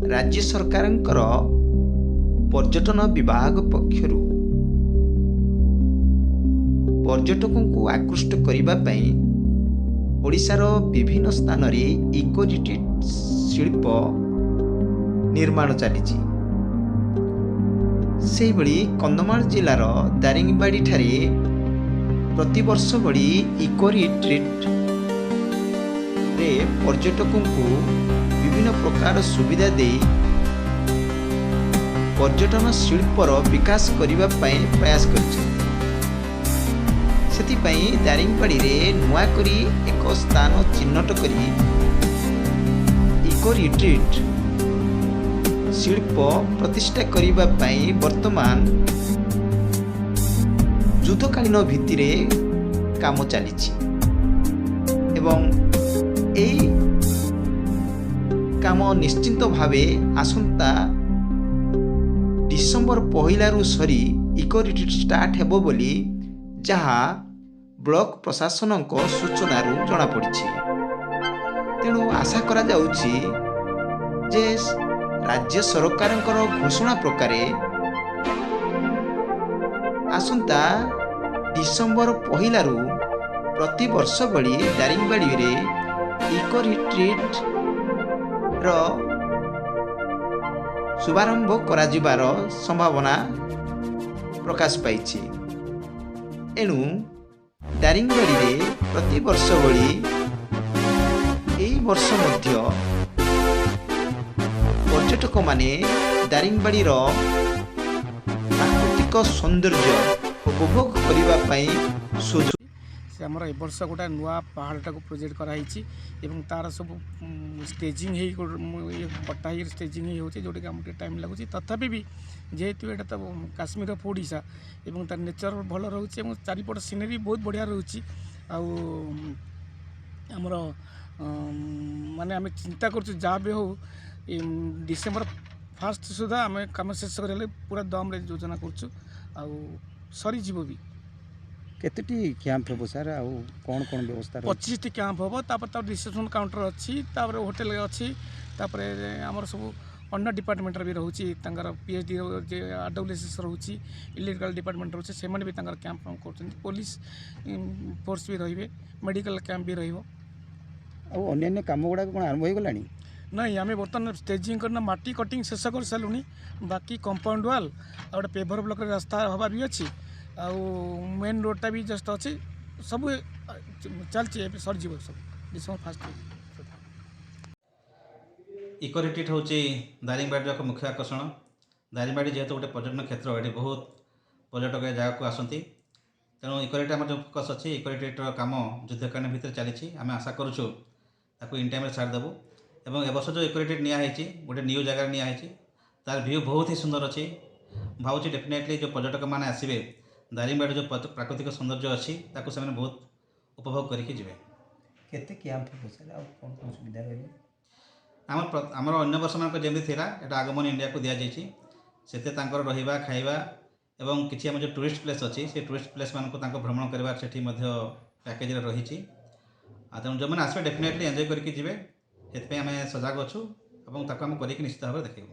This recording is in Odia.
ରାଜ୍ୟ ସରକାରଙ୍କର ପର୍ଯ୍ୟଟନ ବିଭାଗ ପକ୍ଷରୁ ପର୍ଯ୍ୟଟକଙ୍କୁ ଆକୃଷ୍ଟ କରିବା ପାଇଁ ଓଡ଼ିଶାର ବିଭିନ୍ନ ସ୍ଥାନରେ ଇକୋ ରିଟ୍ରିଟ୍ ଶିଳ୍ପ ନିର୍ମାଣ ଚାଲିଛି। ସେହିଭଳି କନ୍ଧମାଳ ଜିଲ୍ଲାର ଦାରିଙ୍ଗବାଡ଼ିଠାରେ ପ୍ରତିବର୍ଷ ଭଳି ଇକୋ ରିଟ୍ରିଟ୍ରେ ପର୍ଯ୍ୟଟକଙ୍କୁ ବିଭିନ୍ନ ପ୍ରକାର ସୁବିଧା ଦେଇ ପର୍ଯ୍ୟଟନ ଶିଳ୍ପର ବିକାଶ କରିବା ପାଇଁ ପ୍ରୟାସ କରିଛନ୍ତି। ସେଥିପାଇଁ ଦାରିଙ୍ଗବାଡ଼ିରେ ନୂଆ କରି ଏକ ସ୍ଥାନ ଚିହ୍ନଟ କରି ଇକୋ ରିଟ୍ରିଟ୍ ଶିଳ୍ପ ପ୍ରତିଷ୍ଠା କରିବା ପାଇଁ ବର୍ତ୍ତମାନ ଯୁଦ୍ଧକାଳୀନ ଭିତ୍ତିରେ କାମ ଚାଲିଛି ଏବଂ ଏହି କାମ ନିଶ୍ଚିନ୍ତ ଭାବେ ଆସନ୍ତା ଡିସେମ୍ବର 1ରୁ ସରି ଇକୋ ରିଟ୍ରିଟ୍ ଷ୍ଟାର୍ଟ ହେବ ବୋଲି ଯାହା ବ୍ଲକ ପ୍ରଶାସନଙ୍କ ସୂଚନାରୁ ଜଣାପଡ଼ିଛି। ତେଣୁ ଆଶା କରାଯାଉଛି ଯେ ରାଜ୍ୟ ସରକାରଙ୍କର ଘୋଷଣା ପ୍ରକାରେ ଆସନ୍ତା ଡିସେମ୍ବର 1ରୁ ପ୍ରତିବର୍ଷ ଭଳି ଦାରିଙ୍ଗବାଡ଼ିରେ ଇକୋ ରିଟ୍ରିଟ୍ର ଶୁଭାରମ୍ଭ କରାଯିବାର ସମ୍ଭାବନା ପ୍ରକାଶ ପାଇଛି। ଏଣୁ ଦାରିଙ୍ଗବାଡ଼ିରେ ପ୍ରତିବର୍ଷ ଭଳି ଏହି ବର୍ଷ ମଧ୍ୟ ପର୍ଯ୍ୟଟକମାନେ ଦାରିଙ୍ଗବାଡ଼ିର ପ୍ରାକୃତିକ ସୌନ୍ଦର୍ଯ୍ୟ ଉପଭୋଗ କରିବା ପାଇଁ ସୁଯୋଗ ସେ ଆମର ଏ ବର୍ଷ ଗୋଟେ ନୂଆ ପାହାଡ଼ଟାକୁ ପ୍ରୋଜେକ୍ଟ କରାହେଇଛି ଏବଂ ତା'ର ସବୁ ଷ୍ଟେଜିଂ ହେଇ ଇଏ କଟା ହେଇକି ଷ୍ଟେଜିଂ ହେଇ ହେଉଛି, ଯେଉଁଟାକି ଆମକୁ ଟିକେ ଟାଇମ୍ ଲାଗୁଛି। ତଥାପି ବି ଯେହେତୁ ଏଇଟା ତ କାଶ୍ମୀର ଅଫ୍ ଓଡ଼ିଶା ଏବଂ ତାର ନେଚର୍ ଭଲ ରହୁଛି ଏବଂ ଚାରିପଟ ସିନେରୀ ବହୁତ ବଢ଼ିଆ ରହୁଛି। ଆଉ ଆମର ମାନେ ଆମେ ଚିନ୍ତା କରୁଛୁ, ଯାହା ବି ହଉ ଡିସେମ୍ବର 1 ସୁଦ୍ଧା ଆମେ କାମ ଶେଷ କରିଲେ ପୁରା ଦମ୍ରେ ଯୋଜନା କରୁଛୁ ଆଉ ସରିଯିବ ବି। କେତୋଟି କ୍ୟାମ୍ପ ହେବ ସାର୍, ଆଉ କ'ଣ କ'ଣ ବ୍ୟବସ୍ଥା ରହିଛି? 25ଟି କ୍ୟାମ୍ପ ହେବ। ତାପରେ ତାର ରିସେପସନ୍ କାଉଣ୍ଟର ଅଛି, ତାପରେ ହୋଟେଲ ଅଛି, ତାପରେ ଆମର ସବୁ ଅନ୍ୟ ଡିପାର୍ଟମେଣ୍ଟର ବି ରହୁଛି। ତାଙ୍କର ପିଏଚ୍ ଡି ଯେ ଆରଡବ୍ଲ୍ୟୁଏସ୍ ରହୁଛି, ଇଲେକ୍ଟ୍ରିକାଲ ଡିପାର୍ଟମେଣ୍ଟ ରହୁଛି, ସେମାନେ ବି ତାଙ୍କର କ୍ୟାମ୍ପ କରୁଛନ୍ତି। ପୋଲିସ ଫୋର୍ସ ବି ରହିବେ, ମେଡ଼ିକାଲ କ୍ୟାମ୍ପ ବି ରହିବ। ଆଉ ଅନ୍ୟାନ୍ୟ କାମ ଗୁଡ଼ାକ କ'ଣ ଆରମ୍ଭ ହୋଇଗଲାଣି? ନାଇଁ, ଆମେ ବର୍ତ୍ତମାନ ଷ୍ଟେଜିଂ କରିନା ମାଟି କଟିଂ ଶେଷ କରିସାରିଲୁଣି। ବାକି କମ୍ପାଉଣ୍ଡ ୱାଲ୍ ଆଉ ଗୋଟେ ପେଭର ବ୍ଲକରେ ରାସ୍ତା ହେବାର ବି ଅଛି ଆଉ ମେନ୍ ରୋଡ଼ଟା ବି ଜଷ୍ଟ ଅଛି। ସବୁ ଚାଲିଛି, ଏବେ ସରିଯିବ ସବୁ ଡିସେମ୍ବର 1 ସୁଦ୍ଧା। ଇକୋ ରିଟ୍ରିଟ୍ ହେଉଛି ଦାରିଙ୍ଗବାଡ଼ିର ଏକ ମୁଖ୍ୟ ଆକର୍ଷଣ। ଦାରିଙ୍ଗବାଡ଼ି ଯେହେତୁ ଗୋଟେ ପର୍ଯ୍ୟଟନ କ୍ଷେତ୍ର, ଏଠି ବହୁତ ପର୍ଯ୍ୟଟକ ଏ ଜାଗାକୁ ଆସନ୍ତି। ତେଣୁ ଇକୋ ରିଟ୍ରିଟ୍ ଆମର ଯେଉଁ ଫୋକସ୍ ଅଛି, ଇକୋ ରିଟ୍ରିଟ୍ର କାମ ଯୁଦ୍ଧକାଳୀନ ଭିତରେ ଚାଲିଛି। ଆମେ ଆଶା କରୁଛୁ ତାକୁ ଇନ୍ ଟାଇମ୍ରେ ସାରିଦେବୁ। ଏବଂ ଏବର୍ଷ ଯେଉଁ ଇକୋ ରିଟ୍ରିଟ୍ ନିଆହେଇଛି, ଗୋଟେ ନ୍ୟୁ ଜାଗାରେ ନିଆହେଇଛି, ତାର ଭ୍ୟୁ ବହୁତ ହି ସୁନ୍ଦର ଅଛି। ଭାବୁଛି ଡେଫିନେଟଲି ଯେଉଁ ପର୍ଯ୍ୟଟକମାନେ ଆସିବେ, ଦାରିଙ୍ଗବାଡ଼ିର ଯେଉଁ ପ୍ରାକୃତିକ ସୌନ୍ଦର୍ଯ୍ୟ ଅଛି, ତାକୁ ସେମାନେ ବହୁତ ଉପଭୋଗ କରିକି ଯିବେ। କେତେ କ୍ୟାମ୍ପ ହେବ ସାର୍, ଆଉ କ'ଣ କ'ଣ ସୁବିଧା ରହିବ? ଆମର ଅନ୍ୟ ବର୍ଷମାନଙ୍କ ଯେମିତି ଥିଲା, ଏଇଟା ଆଗମନ ଇଣ୍ଡିଆକୁ ଦିଆଯାଇଛି। ସେଥିରେ ତାଙ୍କର ରହିବା, ଖାଇବା ଏବଂ କିଛି ଆମର ଯେଉଁ ଟୁରିଷ୍ଟ ପ୍ଲେସ୍ ଅଛି, ସେ ଟୁରିଷ୍ଟ ପ୍ଲେସ୍ ମାନଙ୍କୁ ତାଙ୍କ ଭ୍ରମଣ କରିବା ସେଠି ମଧ୍ୟ ପ୍ୟାକେଜରେ ରହିଛି। ଆଉ ତେଣୁ ଯେଉଁମାନେ ଆସିବେ, ଡେଫିନେଟଲି ଏନ୍ଜୟ କରିକି ଯିବେ। ସେଥିପାଇଁ ଆମେ ସଜାଗ ଅଛୁ ଏବଂ ତାକୁ ଆମେ କରିକି ନିଶ୍ଚିତ ଭାବରେ ଦେଖେଇବୁ।